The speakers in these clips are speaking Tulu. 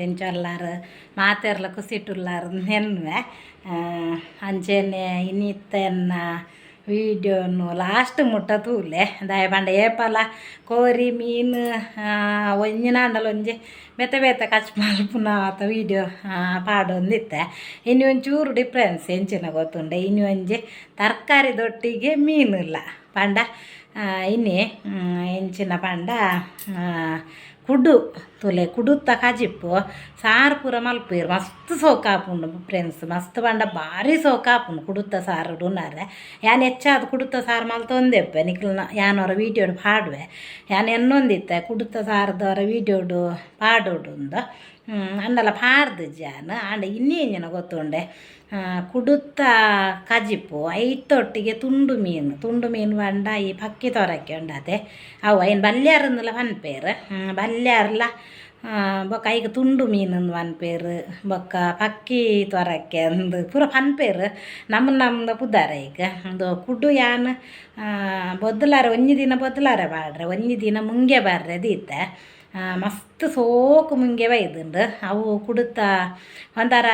ಎಂಚೊಲ್ಲಾರು ಮಾತೆರ್ಲ ಖುಷಿಟುಲ್ಲಾರು ನೆನ್ವೆ. ಅಂಚೆನೆ ಇನ್ನಿತ್ತೆನ್ನ ವೀಡಿಯೋನು ಲಾಸ್ಟ್ ಮುಟ್ಟ ತೂಲೆ ದಾಯ ಪಂಡ ಏಪಲ ಕೋರಿ ಮೀನು ಒಂಜಿನಾಂಡಲ ಒಂಜಿ ಬೇತೆ ಬೇತೆ ಕಚ್ ಮಲ್ಪುನ ಆತ ವೀಡಿಯೋ ಪಾಡೊಂದಿತ್ತೆ. ಇನಿ ಒಂಚೂರು ಡಿಫ್ರೆನ್ಸ್ ಎಂಚಿನ ಗೊತ್ತುಂಡೆ, ಇನಿ ಒಂಜಿ ತರಕಾರಿ ದೊಟ್ಟಿಗೆ ಮೀನಿಲ್ಲ ಪಂಡ ಇನಿ ಎಂಚಿನ ಪಂಡ ಕುಡು ತೂಲೆ ಕುಡುತ್ತ ಕಜಿಪ್ಪು ಸಾರು ಪೂರ ಮಲ್ಪುವೆರ್ ಮಸ್ತ್ ಸೋಕಾಪುಂಡು ಫ್ರೆಂಡ್ಸ್. ಮಸ್ತ್ ಪಂಡ ಬಾರಿ ಸೋಕಾಪುಂಡು ಕುಡುತ್ತ ಸಾರು ಉಣ್ಣರೆ. ಯಾನ್ ಹೆಚ್ಚಾದ್ ಕುಡುತ್ತ ಸಾರು ಮಲ್ತೊಂದೆಪ್ಪೆ ನಿಕ್ಲ್ನ ಯಾನ್ ಒರ ವೀಡಿಯೋಡು ಪಾಡುವೆ. ಯಾನ್ ಎನ್ನೊಂದಿತ್ತೆ ಕುಡುತ್ತ ಸಾರದವರ ವೀಡಿಯೋಡು ಪಾಡೊಡುಂದು, ಅಂಡಲ ಪಾಡ್ದಿಜ್ಜಿ ಯಾನ್. ಆಂಡ ಇನ್ನಿ ಎಂಚಿನ ಗೊತ್ತುಂಡೆ, ಕುಡುತ್ತ ಕಜಿಪ್ಪು ಐತೊಟ್ಟಿಗೆ ತುಂಡು ಮೀನು. ತುಂಡು ಮೀನು ಪಂಡ ಈ ಪಕ್ಕಿ ತೊರಕೆ ಉಂಡತೆ ಅವು, ಐನ್ ಬಲ್ಯಾರುಂದುಲ ಪನ್ಪೇರು. ಬಲ್ಯಾರ್ಲ ಬೊಕ್ಕ ಐಕ್ ತುಂಡು ಮೀನುಂದು ಪನ್ಪೇರು, ಬೊಕ್ಕ ಪಕ್ಕಿ ತೊರಕೆ ಅಂದು ಪೂರ ಪನ್ಪೇರು. ನಮ್ಮ ನಮ್ದ ಪುದರ್ ಐಕ್. ಉಂದು ಕುಡು ಯಾನ್ ಬೊದ್ಲಾರೆ ಒಂಜಿ ದಿನ ಬೊದ್ಲಾರೆ ಪಾಡ್ರೆ, ಒಂಜಿ ದಿನ ಮುಂಗೆ ಬಾರ್ರೆ ದೀತೆ. ಮಸ್ತ್ ಸೋಕು ಮುಂಗೆ ಬೈದುಂಡು. ಅವು ಕುಡುತ್ತ ಒಂಥರ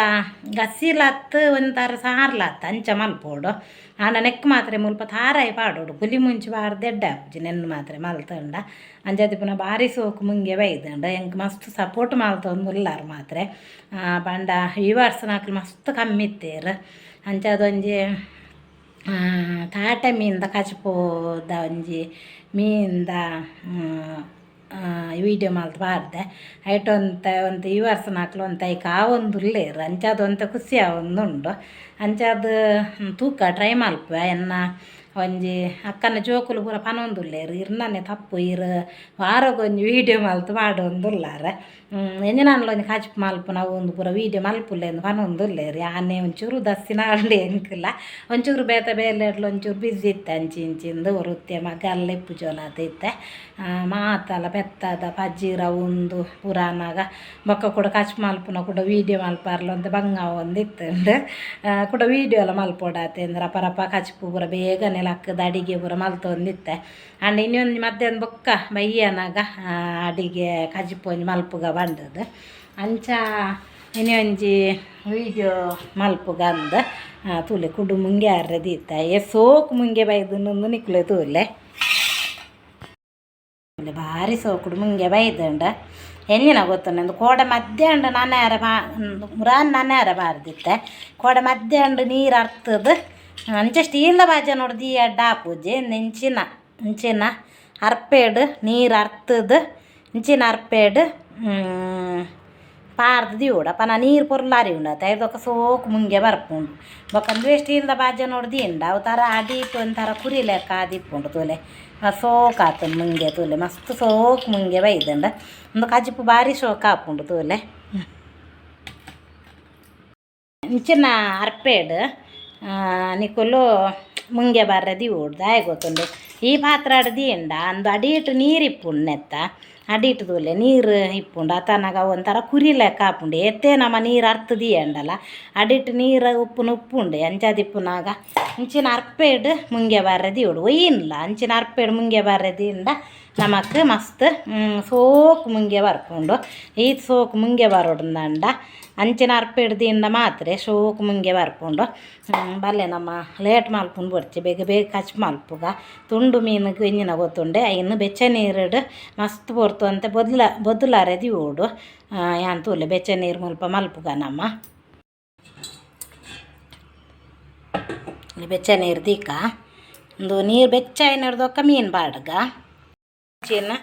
ಗಸಿಲತ್ತು ಒಂಥರ ಸಾರ್ಲತ್ತು ಅಂಚ ಮಲ್ಪೊಡು. ಆಂಡ ನೆಕ್ ಮಾತ್ರೆ ಮುಲ್ಪ ತಾರಾಯಿ ಪಾಡೊಡು, ಪುಲಿ ಮುಂಚಿ ಪಾಡ್ದ್ ಎಡ್ಡೆ ಆಪುಜಿ ನೆನ್ನೆ ಮಾತ್ರೆ ಮಲ್ತುಂಡ. ಅಂಚಾದ್ ಪುನ ಬಾರಿ ಸೋಕು ಮುಂಗೆ ಬೈದುಂಡು. ಎಂಕ್ ಮಸ್ತ್ ಸಪೋರ್ಟ್ ಮಲ್ತೊಂದುಲ್ಲಾರ್ ಮಾತ್ರೆ. ಪಂಡ ವ್ಯೂವರ್ಸ್ನಕುಲು ಮಸ್ತ್ ಕಮ್ಮಿ ಇತ್ತೇರು. ಅಂಚಾದ್ ಒಂಜಿ ತಾಟೆ ಮೀನ್ದ ಕಜಿಪುದ ಒಂಜಿ ಮೀನ್ದ ವೀಡಿಯೋ ಮಲ್ತ್ ಪಾಡ್ದೆ. ಐಟ್ ಒಂತೆ ಒಂತೆ ವ್ಯೂವರ್ಸ್ನಕುಲು ಒಂತೆ ಐಕ್ ಆವೊಂದುಲ್ಲೆರ್. ಅಂಚಾದ್ ಒಂತೆ ಖುಷಿ ಆವೊಂದುಂಡು. ಅಂಚಾದ್ ತೂಕ ಟ್ರೈ ಮಲ್ಪುವೆ. ಎನ್ನ ಒಂಜಿ ಅಕ್ಕನ ಜೋಕುಲು ಪೂರ ಪನೊಂದುಲ್ಲೆರ್ ಇರ್ನನೆ ತಪ್ಪು, ಇರ್ ವಾರಗೊಂಜಿ ವೀಡಿಯೋ ಮಲ್ತ್ ಪಾಡೊಂದುಲ್ಲಾರ್, ಎಂಚಿನಾಂಡಲ ಒಂಜಿ ಕಜಿಪು ಮಲ್ಪುನ ಅವು ಉಂದು ಪೂರ ವೀಡಿಯೋ ಮಲ್ಪುಲೆ ಅಂದ್ ಪನೊಂದುಲ್ಲೆರ್. ಯಾನೇ ಒಂಚೂರು ದಸ್ತಿನ ಆಂಡ್, ಎಂಕುಲ ಒಂಚೂರು ಬೇತೆ ಬೇಲೆಡ್ಲ ಒಂಚೂರು ಬ್ಯುಸಿ ಇತ್ತೆ. ಅಂಚಿ ಇಂಚಿಂದು ವೃತ್ತಿ ಮಗಲ್ಲ ಇಪ್ಪುಜೋಲಾತ ಇತ್ತೆ. ಮಾತಲ ಪೆತ್ತದ ಪಜೀರ ಉಂದು ಪುರಾನಾಗ ಬೊಕ್ಕ ಕೂಡ ಕಜಿಪು ಮಲ್ಪುನ ಕೂಡ ವೀಡಿಯೋ ಮಲ್ಪಾರ್ಲ ಒಂತೆ ಬಂಗ ಆವೊಂದಿತ್ತುಂಡು. ಕುಡ ವೀಡಿಯೋ ಎಲ್ಲ ಮಲ್ಪೊಡಾತೆ ಅಂದ್ರೆ ಅಪರಪ ಕಜಿಪು ಪೂರ ಬೇಗನೆ ಲಕ್ಕದ ಅಡಿಗೆ ಪೂರ ಮಲ್ತೊಂದಿತ್ತೆ. ಆಂಡ ಇನ್ನೊಂದು ಮಧ್ಯಾಹ್ನ ಬೊಕ್ಕ ಬಯ್ಯನಾಗ ಅಡಿಗೆ ಕಜಿಪು ಒಂಜಿ ಮಲ್ಪುಗ ಬಂದದ್ದು. ಅಂಚ ಇನಿ ಒಂಜಿ ವೀಡಿಯೋ ಮಲ್ಪುಗ ಅಂದ್. ತೂಲೆ ಕುಡು ಮುಂಗೆ ಆರ್ರೆ ದೀತ, ಏ ಸೋಕು ಮುಂಗೆ ಬೈದುಂಡು ನಿಕ್ಲೆ ತೂಲೆ. ಭಾರಿ ಸೋಕುಡು ಮುಂಗೆ ಬೈದುಂಡು. ಎಂಜಿನ ಗೊತ್ತುಂಡು, ಕೋಡೆ ಮಧ್ಯಾಹ್ನ ನನೆಯರ ಪಾ ಮುರಾನ್ ನನೆಯರ ಪಾರ್ದಿತ್ತೆ. ಕೋಡೆ ಮಧ್ಯಾಹ್ನ ನೀರು ಅರ್ತದು. ಅಂಚ ಸ್ಟೀಲ್ದ ಬಾಜನ ದೀಯಡ್ಡ ಆಪುಜಿ. ಇಂಚಿನ ಇಂಚಿನ ಅರ್ಪೇಡು ನೀರು ಅರ್ತದು ಇಂಚಿನ ಅರ್ಪೇಡು ಪಾರ್ದ್ ದೀವೊಡು. ಅಪನ ನೀರು ಪೊರ್ಲಾರಿ ಉಂಡತೆ, ಐದೊಕ ಸೋಕು ಮುಂಗೆ ಬರ್ಪುಂಡು. ಬೊಕ ಉಂದುವೆ ಸ್ಟೀಲ್ದ ಬಾಜನೊಡು ದೀಂಡ ಅವು ತರ ಅಡಿಟ್ ಒಂಥರ ಕುರಿ ಲೆಕ್ಕ ಆದಿಪ್ಪುಂಡು. ತೂಲೆ ಸೋಕಾತುಂಡು ಮುಂಗೆ, ತೂಲೆ ಮಸ್ತ್ ಸೋಕು ಮುಂಗೆ ಬೈದುಂಡು. ಉಂದು ಕಜಿಪು ಬಾರಿ ಶೋಕು ಆಪುಂಡು ತೂಲೆ. ಇಂಚಿನ ಅರ್ಪೇಡು ನಿಕುಲು ಮುಂಗೆ ಬರ್ರೆ ದೀವೊಡು. ದಾಯೆ ಗೊತ್ತುಂಡು, ಈ ಪಾತ್ರಾಡ್ ದೀಂಡ ಅಂದು ಅಡೀಟ್ ನೀರು ಇಪ್ಪುಂಡು ನೆತ್ತ ಅಡೀಟ್. ತೂಲೆ ನೀರು ಇಪ್ಪುಂಡು ಅತನಗ ಒಂಥರ ಕುರಿ ಲೆಕ್ಕ ಆಪುಂಡು. ಏತೇ ನಮ ನೀರು ಅರ್ತ್ ದೀಯಂಡಲ ಅಡಿಟ್ ನೀರು ಉಪ್ಪುನು ಉಪ್ಪುಂಡು. ಅಂಚಾದಿಪ್ಪುನಾಗ ಇಂಚಿನ ಅರ್ಪೇಡು ಮುಂಗೆ ಬಾರ್ರೆ ದೀವೊಡು. ಒಯ್ಯಿನ್ಲ ಅಂಚಿನ ಅರ್ಪೇಡು ಮುಂಗೆ ಬಾರ್ರೆ ದೀಂಡ ನಮಕ್ ಮಸ್ತ್ ಸೋಕು ಮುಂಗೆ ಬರ್ಪುಂಡು. ಈತ್ ಸೋಕು ಮುಂಗೆ ಬರೋಡುಂದಂಡ ಅಂಚಿನ ಅರ್ಪೇಡು ದೀಂಡ ಮಾತ್ರೆ ಸೋಕು ಮುಂಗೆ ಬರ್ಪುಂಡು. ಬಲ್ಲೆ ನಮ್ಮ ಲೇಟ್ ಮಲ್ಪುಂಡು ಬೊಡ್ಚಿ, ಬೇಗ ಬೇಗ ಕಚ್ ಮಲ್ಪುಗ. ತುಂಡು ಮೀನುಗ್ ಎಂಚಿನ ಗೊತ್ತುಂಡೆ, ಐನ್ ಬೆಚ್ಚ ನೀರುಡು ಮಸ್ತ್ ಪೊರ್ತು ಅಂತೆ ಬೊದ್ಲಾರೆ ದೀವೊಡು. ಯಾನ್ ತೂಲೆ ಬೆಚ್ಚ ನೀರು ಮುಲ್ಪ ಮಲ್ಪುಗ ನಮ್ಮ. ಬೆಚ್ಚ ನೀರು ದೀಕ, ಉಂದು ನೀರು ಬೆಚ್ಚ ಆಯಿನರ್ದೊಕ್ಕ ಮೀನು ಪಾಡ್ಗ. ಮುಂಚಿನ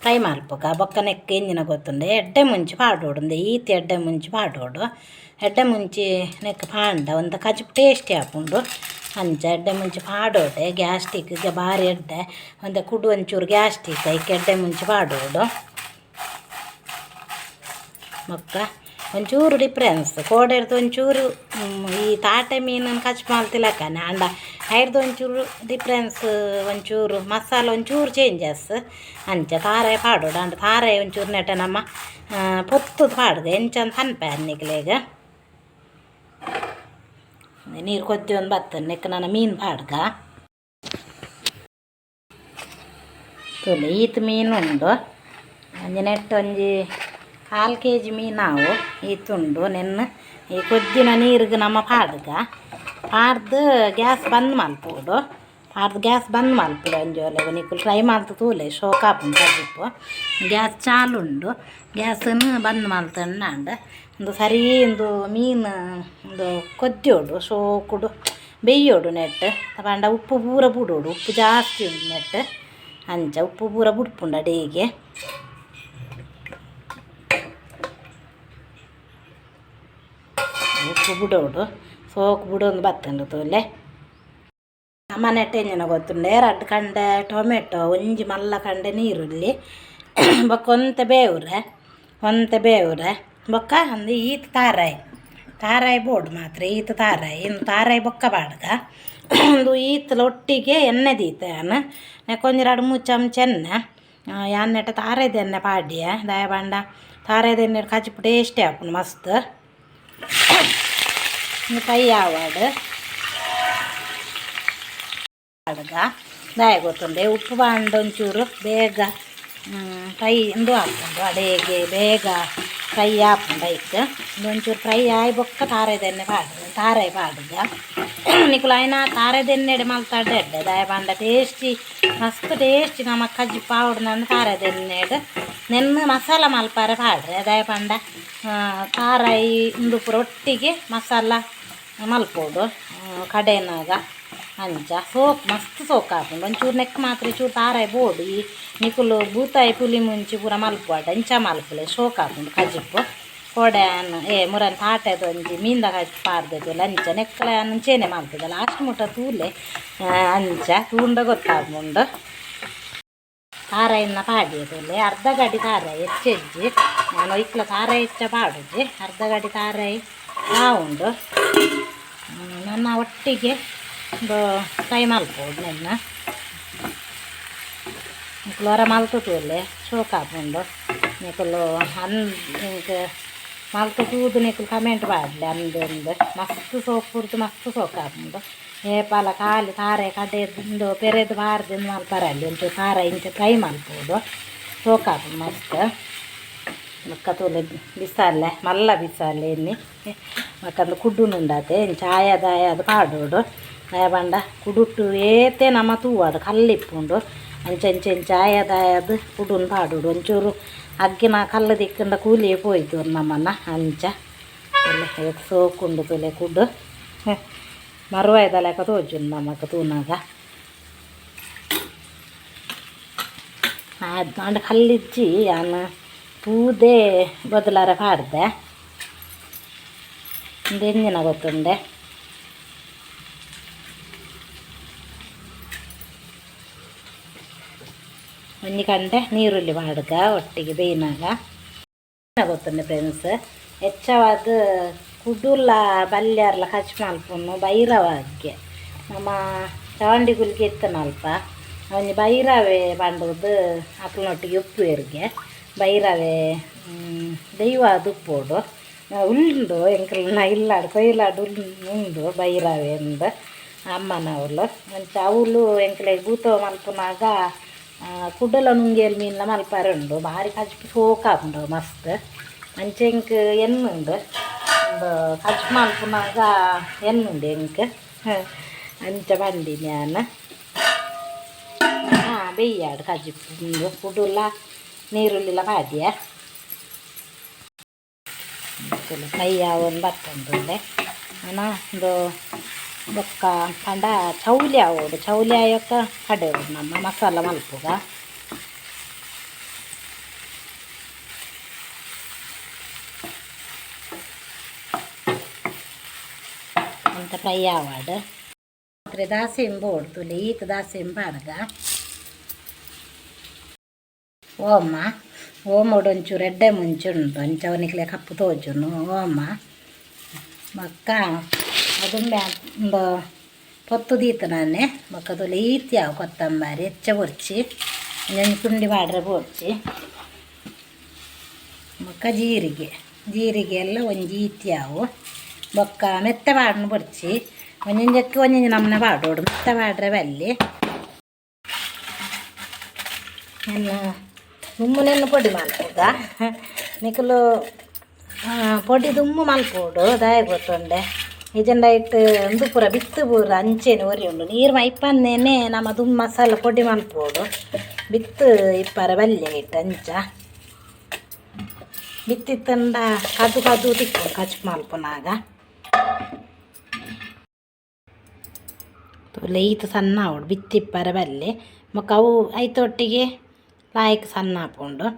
ಫ್ರೈ ಮಲ್ಪುಗ. ಬೊಕ್ಕ ನೆಕ್ಕ್ ಎಂಜಿನ ಗೊತ್ತುಂಡೆ, ಎಡ್ಡೆ ಮುಂಚಿ ಪಾಡೊಡು. ಉಂದು ಈತ್ ಎಡ್ಡೆ ಮುಂಚಿ ಪಾಡೊಡು. ಎಡ್ಡೆ ಮುಂಚಿ ನೆಕ್ಕ್ ಪಾಂಡ ಒಂತೆ ಕಜಿಪು ಟೇಸ್ಟಿ ಆಪುಂಡು. ಅಂಚ ಎಡ್ಡೆ ಮುಂಚಿ ಪಾಡೊಡೆ. ಗ್ಯಾಸ್ಟಿಕ್ಗೆ ಬಾರಿ ಎಡ್ಡೆ. ಒಂತೆ ಕುಡು ಒಂಚೂರು ಗ್ಯಾಸ್ಟಿಕ್, ಐಕ್ ಎಡ್ಡೆ ಮುಂಚಿ ಪಾಡೊಡು. ಬೊಕ್ಕ ಒಂಚೂರು ಡಿಫ್ರೆನ್ಸ್ ಕೋಡೆರ್ದು ಒಂಚೂರು ಈ ತಾಟೆ ಮೀನನ್ನು ಕಜಿಪು ಮಲ್ತಿಲಕ್ಕನೆ, ಆಂಡ ಐರ್ದು ಒಂಚೂರು ಡಿಫ್ರೆನ್ಸ್, ಒಂಚೂರು ಮಸಾಲ ಒಂಚೂರು ಚೇಂಜಸ್. ಅಂಚ ತಾರಾಯಿ ಪಾಡೊಡು. ಆಂಡ ತಾರಾಯಿ ಒಂಚೂರು ನೆಟ ನಮ್ಮ ಪೊತ್ತುದು ಪಾಡ್ಗ ಎಂಚ ಪನ್ಪೆ ನಿಕ್ಲೆಗ್. ನೀರು ಕೊದ್ದಿ ಒಂದು ಬತ್ತುಂಡು, ನೆಕ್ ನನ ಮೀನು ಪಾಡ್ಗ. ತೂಲೆ ಈತ್ ಮೀನು ಉಂಡು. ಒಂಜಿ ನೆಟ್ ಒಂಜಿ ಕಾಲು ಕೆ ಜಿ ಮೀನಾವು ಈತುಂಡು ನೆನ್ನು ಈ ಕೊದ್ದಿನ ನೀರಿಗೆ ನಮ್ಮ ಪಾಡ್ಗ ಪಾಡ್ದು ಗ್ಯಾಸ್ ಬಂದ್ ಮಲ್ಪೊಡು ಪಾಡ್ದು ಗ್ಯಾಸ್ ಬಂದ್ ಮಲ್ಪೊಡು ಒಂಜಿ ಒಲೆ ನಿಕುಲು ಟ್ರೈ ಮಲ್ತ್ ತೂಲೆ ಶೋಕ್ ಆಪುಂಡು ಕಜಿಪು ಗ್ಯಾಸ್ ಚಾಲುಂಡು ಗ್ಯಾಸನ್ನು ಬಂದ್ ಮಲ್ತಂಡ ಉಂದು ಸರಿ ಉಂದು ಮೀನು ಉಂದು ಕೊದ್ಯೋಡು ಶೋಕುಡು ಬೆಯ್ಯೋಡು ನೆಟ್ ಪಂಡ ಉಪ್ಪು ಪೂರ ಬುಡೋಡು ಉಪ್ಪು ಜಾಸ್ತಿ ಉಂಡು ನೆಟ್ ಅಂಚ ಉಪ್ಪು ಪೂರ ಬುಡ್ಪುಂಡು ಅಡೇಗೆ ಉಪ್ಪು ಬುಡೋಡು ಸೋಕು ಬುಡೊಂದು ಬತ್ತುಂಡು ತೂಲೆ. ಮನೆಟ್ ಎಂಜಿನ ಗೊತ್ತುಂಡೆ ರಡ್ಡ್ ಕಂಡೆ ಟೊಮೆಟೊ ಒಂಜಿ ಮಲ್ಲ ಕಂಡೆ ನೀರುಳ್ಳಿ ಬೊಕ್ಕ ಒಂತೆ ಬೇವುರೆ ಒಂತೆ ಬೇವುರೆ ಬೊಕ್ಕ ಅಂದು ಈತ್ ತಾರಾಯಿ ತಾರಾಯಿ ಬೋಡು ಮಾತ್ರ ಈತ್ ತಾರಾಯಿ ಇನ್ನು ತಾರಾಯಿ ಬೊಕ್ಕ ಪಾಡ್ಗ ಉಂದು ಈತ್ಲ ಒಟ್ಟಿಗೆ ಎಣ್ಣೆ ದೀತೆ ಯಾನ್ ನೆಕ್ ಒಂಜಿ ರಡ್ಡ್ ಮೂಜಿ ಚಮಚ ಎಣ್ಣೆ ಯಾನ್ ನೆಟ ತಾರಾಯ್ದ ಎಣ್ಣೆ ಪಾಡ್ಯೆ ದಾಯೆ ಪಂಡ ತಾರಾಯ್ದ ಎಣ್ಣೆ ಕಜಿಪು ಟೇಸ್ಟಿ ಆಪುಂಡು ಮಸ್ತ್. ಉಂದು ಫ್ರೈ ಆವಡ್ ಪಾಡ್ಗ ದಾಯೆ ಗೊತ್ತುಂಡೆ ಉಪ್ಪು ಪಾಂಡ ಒಂಚೂರು ಬೇಗ ಫ್ರೈ ಉಂದು ಆಪುಂಡು ಅಡೇಗೆ ಬೇಗ ಫ್ರೈ ಆಪುಂಡು ಐಕ್ ಒಂಚೂರು ಫ್ರೈ ಆಯಿ ಬೊಕ್ಕ ತಾರಾಯ್ದ ಎಣ್ಣೆ ಪಾಡ್ ತಾರಾಯಿ ಪಾಡ್ಗ ನಿಕುಲು ಐನ ತಾರಾಯ್ದ ಎಣ್ಣೆಡ್ ಮಲ್ತಡ ಎಡ್ಡೆ ದಾಯೆ ಪಂಡ ಟೇಸ್ಟಿ ಮಸ್ತ್ ಟೇಸ್ಟಿ ನಮ ಕಜಿಪು ಆವೊಡು ತಾರಾಯ್ದ ಎಣ್ಣೆಡ್ ನೆನ್ನೆ ಮಸಾಲ ಮಲ್ಪರೆ ಪಾಡ್ರೆ ದಾಯೆ ಪಂಡ ತಾರಾಯಿ ಉಂದು ಪೂರ ಒಟ್ಟಿಗೆ ಮಸಾಲ ಮಲ್ಪೊಡು ಕಡೆನಾಗ ಅಂಚ ಸೋಕ್ ಮಸ್ತ್ ಸೋಕ್ ಆಪುಂಡು ಒಂಚೂರು ನೆಕ್ ಮಾತ್ರ ಚೂರು ತಾರಾಯಿ ಬೋಡು ಈ ನಿಕುಲು ಬೂತಾಯಿ ಪುಲಿ ಮುಂಚಿ ಪೂರ ಮಲ್ಪುವಡ ಇಂಚ ಮಲ್ಪುಲೆ ಶೋಕ್ ಆಪುಂಡು ಕಜಿಪು. ಕೋಡೆ ಆನ್ ಏ ಮುರನ್ ತಾಟೆದ ಒಂಜಿ ಮೀನ್ದ ಕಜಿಪು ಪಾಡ್ದೆದುಲ್ಲ ಅಂಚ ನೆಕ್ಕಲ ಅಂಚೆನೆ ಮಲ್ತುದ ಲಾಸ್ಟ್ ಮುಟ್ಟ ತೂಲೆ ಅಂಚ ತೂಂಡ ಗೊತ್ತಾಪುಂಡು. ತಾರಾಯಿನ ಪಾಡ್ಯೆ ತೂಲೆ ಅರ್ಧ ಗಡಿ ತಾರಾಯಿ ಹೆಚ್ಚೆಜ್ಜಿ ಯಾನ್ ಒಯ್ಕ್ಲ ತಾರಾಯಿ ಹೆಚ್ಚ ಪಾಡುಜಿ ಅರ್ಧ ಗಡಿ ತಾರಾಯಿ ಆವುಂಡು ನನ್ನ ಒಟ್ಟಿಗೆ ಒಂದು ಫ್ರೈ ಮಲ್ಪೊಡು ನೆನ್ನ ನಿಕುಲು ಒರ ಮಲ್ತ್ ತೂಲೆ ಶೋಕ್ ಆಪುಂಡು ನಿಕುಲು ಅನ್ ಎಂಕ್ ಮಲ್ತ್ ತೂದು ನಿಕುಲು ಕಮೆಂಟ್ ಪಾಡ್ಲೆ ಅಂದ್ ಅಂದ್ ಮಸ್ತ್ ಸೋಕು ಪುರ್ದು ಮಸ್ತ್ ಸೋಕು ಆಪುಂಡು. ಏಪಲ ಖಾಲಿ ತಾರೆ ಕಡೆ ಉಂದು ಪೆರೆದು ಪಾಡ್ದು ಉಂದು ಮಲ್ಪರೆ ಅಲ್ಲಿ ಒಂಚೂರು ತಾರಾಯಿ ಇಂಚ ಫ್ರೈ ಮಲ್ಪೊಡು ಸೋಕು ಆಪುಂಡು ಮಸ್ತ್. ಬೊಕ್ಕ ತೂಲೆ ಬಿಸಾಲೆ ಮಲ್ಲ ಬಿಸಾಲೆ ಇನಿ ಬೊಕ್ಕ ಅಂದ್ ಕುಡ್ಡುನು ಉಂಡಾತೆ ಇಂಚ ಆಯದ್ ಆಯದ್ ಪಾಡೊಡು ದಾಯೆ ಪಂಡ ಕುಡುಟ್ಟು ಏತೆ ನಮ ತೂವಡ್ ಕಲ್ಲು ಇಪ್ಪುಂಡು ಅಂಚ ಇಂಚ ಇಂಚ ಆಯದ್ ಆಯದ್ ಕುಡುನು ಪಾಡೊಡು ಒಂಚೂರು ಅಗ್ಗಿನ ಕಲ್ಲು ತಿಕ್ಕುಂಡ ಕೂಲಿಯೇ ಪೋಯಿತು ನಮನ ಅಂಚ ತೂಲೆ ಏತ್ ಸೋಕುಂಡು ತೂಲೆ ಕುಡ್ಡು ಮರುವಾಯ್ದ ಲೆಕ್ಕ ತೋಜುಂಡು ನಮಕ್ ತೂನಗ ಆಂಡ ಕಲ್ಲಿಜ್ಜಿ ಯಾನ್ ತೂದೆ ಬದಲಾರೆ ಪಾಡ್ದೆ ಉಂದು ಎಂಜಿನ ಗೊತ್ತುಂಡೆ ಒಂಜಿ ಕಂಡೆ ನೀರುಳ್ಳಿ ಪಾಡ್ಗ ಒಟ್ಟಿಗೆ ಬೇಯ್ನಾಗ ಗೊತ್ತುಂಡೆ ಫ್ರೆಂಡ್ಸ್. ಹೆಚ್ಚವಾದ ಕುಡುಲ ಬಲ್ಯಾರ್ಲ ಕಚ್ ಮಲ್ಪುನು ಬೈರವಾಗ್ಗೆ ನಮ್ಮ ಚಾವಂಡಿ ಗುಲ್ಗೆ ಇತ್ತನಲ್ಪ ಒಂಜಿ ಬೈರವೆ ಪಂಡುದು ಅಕ್ಲ್ನೊಟ್ಟಿಗೆ ಉಪ್ಪುವೆರ್ಗೆ ಬೈರವೆ ದೈವ ಉಪ್ಪೊಡು ಉಂಡು ಎಂಕಲ್ನ ಇಲ್ಲಾಡ್ ಕೊಯ್ಲಾಡ್ ಉಂಡು ಬೈರವೆ ಅಂದ್ ಅಮ್ಮನವ್ಲು ಅಂಚ ಅವುಲು ಎಂಕ್ಲೆಗ್ ಭೂತ ಮಲ್ಪುನಾಗ ಕುಡಲ ನುಂಗೇಲ್ ಮೀನ್ಲ ಮಲ್ಪರೆ ಉಂಡು ಬಾರಿ ಕಜಿಪು ಸೋಕಾಪುಂಡು ಮಸ್ತ್ ಅಂಚ ಎಂಕ್ ಎನ್ನುಂಡು ಉಂದು ಕಜಿಪು ಮಲ್ಪುನಾಗ ಎನ್ನುಂಡು ಎಂಕ್ ಅಂಚ ಪಂಡಿನಿ ಯಾನ್. ಬೆಯ್ಯಾಡ್ ಕಜಿಪು ಉಂದು ಕುಡುಲ ನೀರುಳ್ಳಿಲ ಪಾಡ್ಯ ಫ್ರೈ ಆವೊಂದು ಬತ್ತುಂಡು ನನ ಉಂದು ಬೊಕ್ಕ ಪಂಡ ಚೌಲಿ ಆವೊಡು ಚೌಲಿ ಆಯೊಕ್ಕ ಕಡೆಯೊಡು ನಮ್ಮ ಮಸಾಲ ಮಲ್ಪುಗ ಅಂತ ಫ್ರೈ ಆವಡ್ ದಾಸೆಂಬ್ ಬೋಡು ತೂಲೆ ಈತ್ ದಾಸೆಂಬ್ ಪಾಡ್ಗ ಓಮ ಓಮೊಡು ಒಂಚೂರು ಎಡ್ಡೆ ಮುಂಚಿ ಉಂಡು ಅಂಚ ಅವನಿಕ್ಲೆ ಕಪ್ಪು ತೋಜುನು ಓಮ ಬೊಕ್ಕ ಅದುಂಬೆ ಉಂದು ಪೊತ್ತು ದೀತ ನಾನೆ ಬೊಕ್ಕ ತೂಲೆ ಈತ್ ಯಾವು ಕೊತ್ತಂಬರಿ ಹೆಚ್ಚ ಬೊರ್ಚಿ ಒಂಜೊಂಜಿ ಪುಂಡಿ ಪಾಡ್ರೆ ಬೊರ್ಚಿ ಬೊಕ್ಕ ಜೀರಿಗೆ ಜೀರಿಗೆ ಎಲ್ಲ ಒಂಜಿ ಈತ್ ಯಾವು ಬೊಕ್ಕ ಮೆತ್ತೆ ಪಾಡ್ನ ಬೊರ್ಚಿ ಒಂಜೊಂಜಕ್ಕೆ ಒಂಜೊಂಜಿ ನಮೂನೆ ಪಾಡೊಡು ಮೆತ್ತೆ ಪಾಡ್ರೆ ಬಲ್ಲಿ ಎನ್ನ ದುಂಬುನೆನ್ ಪೊಡಿ ಮಲ್ಪುಗ ನಿಕುಲು ಪೊಡಿ ದುಮ್ಮು ಮಲ್ಪೋಡು ದಾಯ ಗೊತ್ತುಂಡೆ ಇಜಂಡ ಇಟ್ಟು ಉಂದು ಪೂರ ಬಿತ್ತು ಪೂರ ಅಂಚೆನೆ ಒರಿ ಉಂಡು ನೀರು ಮೈಪನ್ನೇನೆ ನಮ್ಮ ದುಮ್ಮು ಮಸಾಲ ಪೊಡಿ ಮಲ್ಪೋಡು ಬಿತ್ತು ಇಪ್ಪರ ಬಲ್ಯ ಇಟ್ಟು ಅಂಚ ಬಿತ್ತಿತ್ತಂಡ ಕದು ಕದು ತಿಕ್ಕು ಕಚ್ ಮಲ್ಪುನಾಗ ತೂಲೆ ಈತ ಸಣ್ಣ ಆವೊಡು ಬಿತ್ತಿಪ್ಪರ ಬಲ್ಲೆ ಬೊಕ್ಕ ಅವು ಐತೊಟ್ಟಿಗೆ ಲಾಯ್ಕ್ ಸಣ್ಣ ಆಪುಂಡು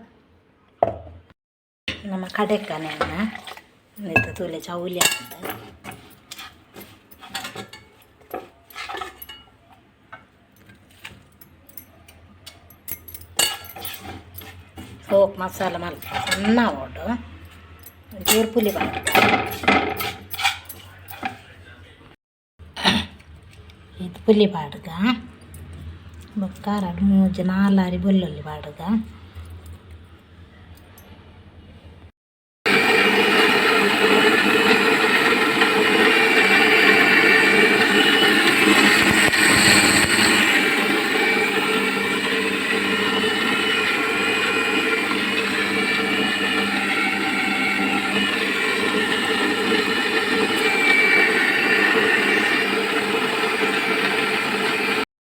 ನಮ್ಮ ಕಡೆಕ್ಕನೆ ಇತ್ತ ತೂಲೆ ಚೌಲಿ ಆಪುಂಡು ಸೋಪ್ ಮಸಾಲ ಮಲ್ಪ ಸಣ್ಣ ಆವೊಡು ಒಂಚೂರು ಪುಲಿ ಪಾಡ್ಕ ಇದು ಪುಲಿ ಪಾಡ್ಗ ಬೊಕ್ಕ ರಡ್ಡ್ ಮೂಜಿ ನಾಲ್ ಅರಿ ಬೊಲ್ಲುಳ್ಳಿ ಪಾಡ್ಗ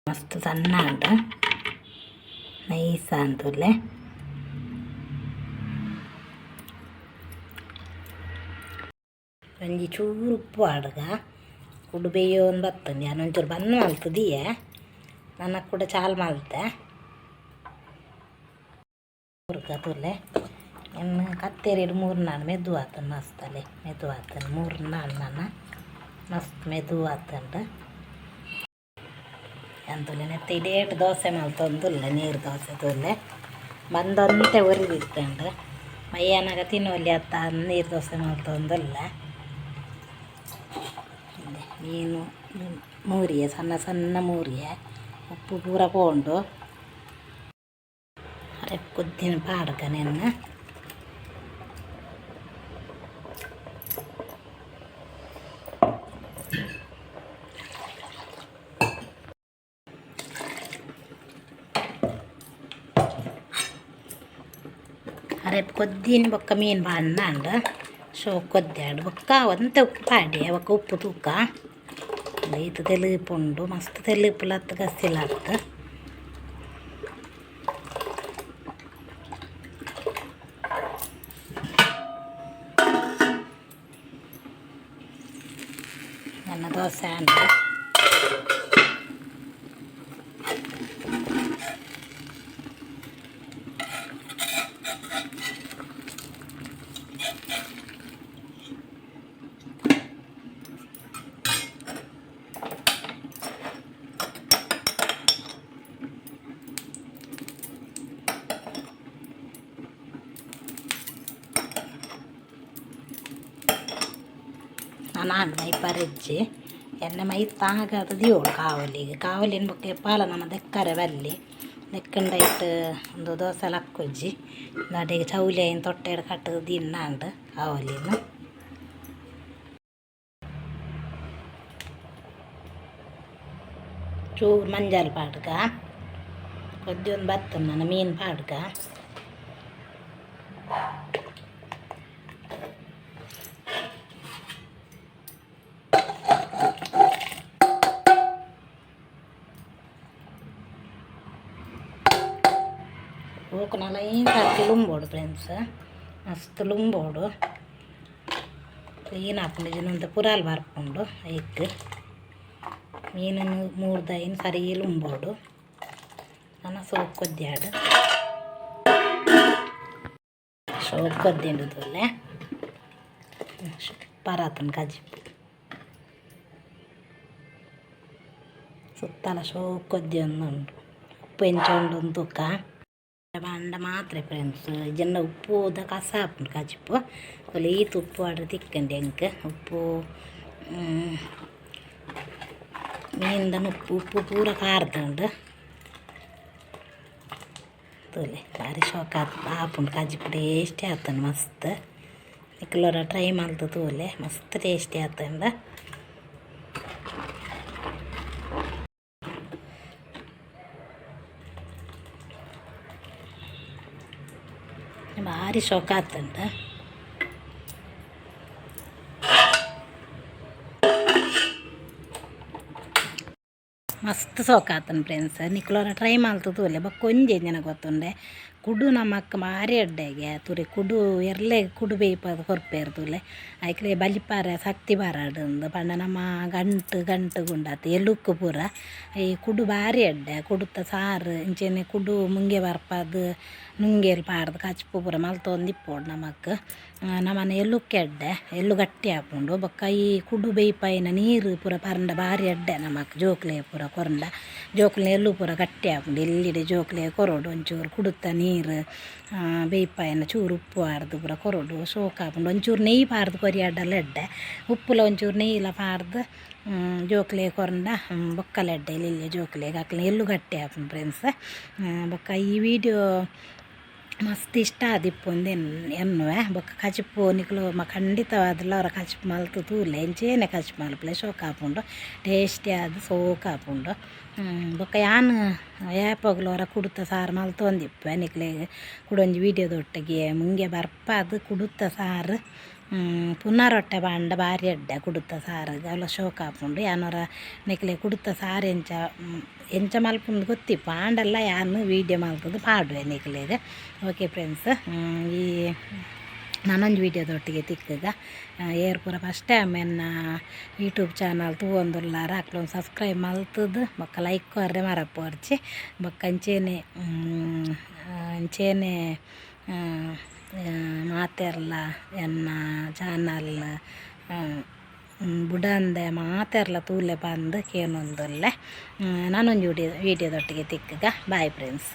ಮಸ್ತ್ ಸಣ್ಣ ಆಂಡ್ ನೈಸ್ ಆಂಡ್ ಒಂಜಿ ಚೂರು ಉಪ್ಪು ಪಾಡ್ಗ ಕುಡು ಬೇಯೋಂದು ಬತ್ತುಂಡು ಯಾನ್ ಒಂಚೂರು ಬಂದ್ ಮಲ್ತ್ ದೀಯೆ ನನ ಕೂಡ ಚಾಲ್ ಮಲ್ತೆ ಮುರ್ಗ ತೂಲೆ ಇನ್ನು ಕತ್ತೆರಿಡ್ ಮೂರು ನಾನ್ ಮೆದು ಆತುಂಡು ಮಸ್ತಲೆ ಮೆದು ಆತುಂಡು ಮೂರು ನಾಲ್ ನನ ಮಸ್ತ್ ಮೆದು ಆತುಂಡು ಎಂತುಲೆ ನೆತ್ತ ಇಡೇಟ್ ದೋಸೆ ಮಲ್ತೊಂದುಲ್ಲೆ ನೀರು ದೋಸೆ ತೂಲೆ ಬಂದೊಂತೆ ಒರಿದಿತ್ತುಂಡು ಮಯ್ಯಾನಾಗ ತಿನ್ನೊಲಿ ಅತ್ತ ನೀರು ದೋಸೆ ಮಲ್ತೊಂದುಲ್ಲೆ ಮೀನು ಮೂರಿಯೆ ಸಣ್ಣ ಸಣ್ಣ ಮೂರಿಯೆ ಉಪ್ಪು ಪೂರ ಪೋಂಡು ಅರೆ ಕೊದ್ದಿನ ಪಾಡ್ಕ ನೆನ್ನ ಅರೆ ಕೊದ್ದಿನ ಬೊಕ್ಕ ಮೀನು ಪಾಡ್ನಾಂಡ್ ಶೋಕು ಕೊದ್ಯಾಡ್ ಬೊಕ್ಕ ಒಂತೆ ಉಪ್ಪು ಪಾಡ್ಯೆ ಬೊಕ್ಕ ಉಪ್ಪು ತೂಕ ಈತ್ ತೆಲುಪುಂಡು ಮಸ್ತ್ ತೆಲುಪುಲ ಅತ್ತ್ ಗಸ್ತಿಲ ಅತ್ತ್ ಎನ್ನ ದೋಸೆ ಆಂಡ್ ನನ ಮೈಪರೆಜ್ಜಿ ಎಣ್ಣೆ ಮೈತ್ ಆಗಾದ್ ದೀವೊಡು ಕಾವಲಿಗ್ ಕಾವಲಿನ್ ಬೊಕ್ಕ ಏಪಾಲ ನಮ ದೆಕ್ಕರೆ ಬಲ್ಲಿ ದೆಕ್ಕಂಡ ಐಟ್ ಉಂದು ದೋಸೆ ಲಕ್ಕುಜಿ ಅಡೆಗ್ ಚೌಲಿ ಐನ್ ತೊಟ್ಟೆಡ್ ಕಟ್ಟುದು ದೀಂಡ ಕಾವಲಿನ್. ಚೂರು ಮಂಜಲ್ ಪಾಡ್ಗ ಕೊದ್ದಿ ಒಂದು ಬತ್ತುಂಡು ನನ ಮೀನು ಪಾಡ್ಗ. ಐನ್ ಸರ್ತಿ ಲುಂಬೋಡು ಫ್ರೆಂಡ್ಸ್ ಮಸ್ತ್ ಲುಂಬೋಡು ಕ್ಲೀನ್ ಆಪುಂಡು ಇಜ್ಜಿಂಡ ಪುರಾಲ್ ಬರ್ಪುಂಡು ಐಕ್ ಮೀನುನು ಮೂರ್ದು ಐನ್ ಸರಿ ಲುಂಬೋಡು ನನ ಸೋಕು ಕೊದ್ಯಾಡ್ ಸೋಕು ಕೊದ್ದಿಂಡು ತೂಲೆ ಸೂಪರ್ ಆತುಂಡು ಕಜಿಪು ಸುತ್ತಲ ಶೋಕು ಕೊದ್ಯೊಂದುಂಡು ಉಪ್ಪು ಎಂಚ ಉಂಡು ತೂಕ ಪಂಡ ಮಾತ್ರೆ ಫ್ರೆಂಡ್ಸ್ ಇಜ್ಜಿಂಡ ಉಪ್ಪುದ ಕಸ ಆಪುಂಡು ಕಜಿಪು ತೂಲೆ ಈತ್ ಉಪ್ಪು ಪಾಡ್ರೆ ತಿಕ್ಕುಂಡು ಎಂಕ್ ಉಪ್ಪು ಮೀನ್ದ ಉಪ್ಪು ಉಪ್ಪು ಪೂರ ಕಾರ್ದುಂಡು ತೂಲೆ ಬಾರಿ ಶೋಕು ಆಪುಂಡು ಕಜಿಪು ಟೇಸ್ಟಿ ಆತುಂಡು ಮಸ್ತ್ ನಿಕುಲು ಟ್ರೈ ಮಲ್ತ್ ತೂಲೆ ಮಸ್ತ್ ಟೇಸ್ಟಿ ಆತುಂಡು. ಬಾರಿ ಶೋಕಾತುಂಡು. ಮಸ್ತ್ ಸೋಕಾತನ್ ಫ್ರೆಂಡ್ಸ್, ನಿಕ್ಲೋರ ಟ್ರೈ ಮಲ್ತ್ ತೂಲೆ. ಬೊಕ್ಕ ಒಂಜಿ ಎಂಜಿನ ಗೊತ್ತುಂಡೆ, ಕುಡು ನಮಕ್ ಬಾರಿ ಎಡ್ಡೆಗೆ ತೂರೆ. ಕುಡು ಎರ್ಲೆ ಕುಡು ಬೇಯ್ಪಾದ್ ಕೊರ್ಪೆರ್ ತೂಲೆ, ಐಕ್ಲೆ ಬಲಿಪಾರೆ ಸಕ್ತಿ ಬರಡ್ ಪಂಡ ನಮ್ಮ ಗಂಟು ಗಂಟು ಗುಂಡಾತ ಎಲುಕ್ಕು ಪೂರ ಈ ಕುಡು ಬಾರಿ ಎಡ್ಡೆ. ಕುಡುತ ಸಾರು ಇಂಚೆನೆ ಕುಡು ಮುಂಗೆ ಬರ್ಪಾದ್ ನುಂಗೇಲ್ ಪಾಡ್ದ್ ಕಚ್ಪು ಪೂರ ಮಲ್ತೊಂದಿಪ್ಪೊಡು ನಮಕ್. ನಮನ ಎಲುಕ್ಕು ಎಡ್ಡೆ, ಎಲ್ಲು ಗಟ್ಟಿ ಆಪುಂಡು. ಬೊಕ್ಕ ಈ ಕುಡು ಬೇಯ್ಪಾಯಿನ ನೀರು ಪೂರ ಪರ್ಂಡ ಬಾರಿ ಎಡ್ಡೆ ನಮಕ್. ಜೋಕ್ಲೆ ಪೂರ ಕೊರಂಡ ಜೋಕುಲ್ನ ಎಲ್ಲು ಪೂರ ಗಟ್ಟಿ ಆಪುಂಡು. ಎಲ್ಲಿಡೆ ಜೋಕ್ಲೆ ಕೊರೊಡು ಒಂಚೂರು ಕುಡುತ ನೀರು ಬೇಯ್ಪಾಯಿನ, ಚೂರು ಉಪ್ಪು ಪಾಡ್ದು ಪೂರ ಕೊರೊಡು, ಸೋಕಾಪುಂಡು. ಒಂಚೂರು ನೆಯ್ಯಿ ಪಾಡ್ದು ಕೊರಿಯಡಲ ಎಡ್ಡೆ. ಉಪ್ಪುಲ ಒಂಚೂರು ನೆಯ್ಯಿಲ ಪಾಡ್ದು ಜೋಕ್ಲೆ ಕೊರಂಡ ಬೊಕ್ಕಲ ಎಡ್ಡೆ. ಎಲ್ಯ ಜೋಕ್ಲೆಗ್ ಅಕ್ಲ್ನ ಎಲ್ಲು ಗಟ್ಟಿ ಆಪುಂಡು ಫ್ರೆಂಡ್ಸ್. ಬೊಕ್ಕ ಈ ವಿಡಿಯೋ ಮಸ್ತ್ ಇಷ್ಟ ಆದಿಪ್ಪುಂದು ಎನ್ನುವೆ. ಬೊಕ್ಕ ಕಜಿಪು ನಿಕುಲು ಖಂಡಿತವಾದ್ಲ ಒರ ಕಜಿಪು ಮಲ್ತ್ ತೂಲೆ. ಇಂಚೆನೆ ಕಜಿಪು ಮಲ್ಪುಲೆ, ಶೋಕಾಪುಂಡು, ಟೇಸ್ಟಿ ಆದ್ ಸೋಕಾಪುಂಡು. ಬೊಕ್ಕ ಯಾನ್ ಏಪೊಗ್ಲ ಒರ ಕುಡುತ ಸಾರು ಮಲ್ತೊಂದಿಪ್ಪೆ. ನಿಕ್ಲೆಗ್ ಕುಡೊಂಜಿ ವೀಡಿಯೋದೊಟ್ಟಿಗೆ ಮುಂಗೆ ಬರ್ಪಾದ್ ಕುಡುತ ಸಾರು ಪುನಃ ರೊಟ್ಟೆ ಪಾಂಡ ಬಾರಿ ಎಡ್ಡೆ ಕುಡುತ ಸಾರುಗ್, ಅವ್ಲ ಶೋಕಾಪುಂಡು. ಯಾನ್ ಒರ ನಿಕ್ಲೆಗ್ ಕುಡುತ ಸಾರು ಎಂಚ ಎಂಚ ಮಲ್ಪುಂದು ಗೊತ್ತಿಪ್ಪು ಆಂಡಲ ಯಾನ್ ವೀಡಿಯೋ ಮಲ್ತುದು ಪಾಡುವೆ ನಿಕ್ಲೆಗ್. ಓಕೆ ಫ್ರೆಂಡ್ಸ್, ಈ ನನೊಂಜಿ ವೀಡಿಯೋದೊಟ್ಟಿಗೆ ತಿಕ್ಕುಗ. ಏರ್ ಪೂರ ಫಸ್ಟ್ ಟೈಮ್ ಎನ್ನ ಯೂಟ್ಯೂಬ್ ಚಾನಲ್ ತೂವೊಂದುಲ್ಲಾರ ಅಕ್ಲು ಸಬ್ಸ್ಕ್ರೈಬ್ ಮಲ್ತುದು ಬೊಕ್ಕ ಲೈಕ್ ಕೊರ್ರೆ ಮರಪೊರ್ಚಿ. ಬೊಕ್ಕ ಅಂಚೆನೆ ಅಂಚೆನೆ ಮಾತೆರ್ಲ ಎನ್ನ ಚಾನಲ್ ಬುಡಂದೆ ಮಾತೆರ್ಲ ತೂಲೆ ಪಂದ್ ಕೇನೊಂದುಲ್ಲೆ. ನನೊಂಜಿ ವೀಡಿಯೋದೊಟ್ಟಿಗೆ ತಿಕ್ಕುಗ. Bye friends.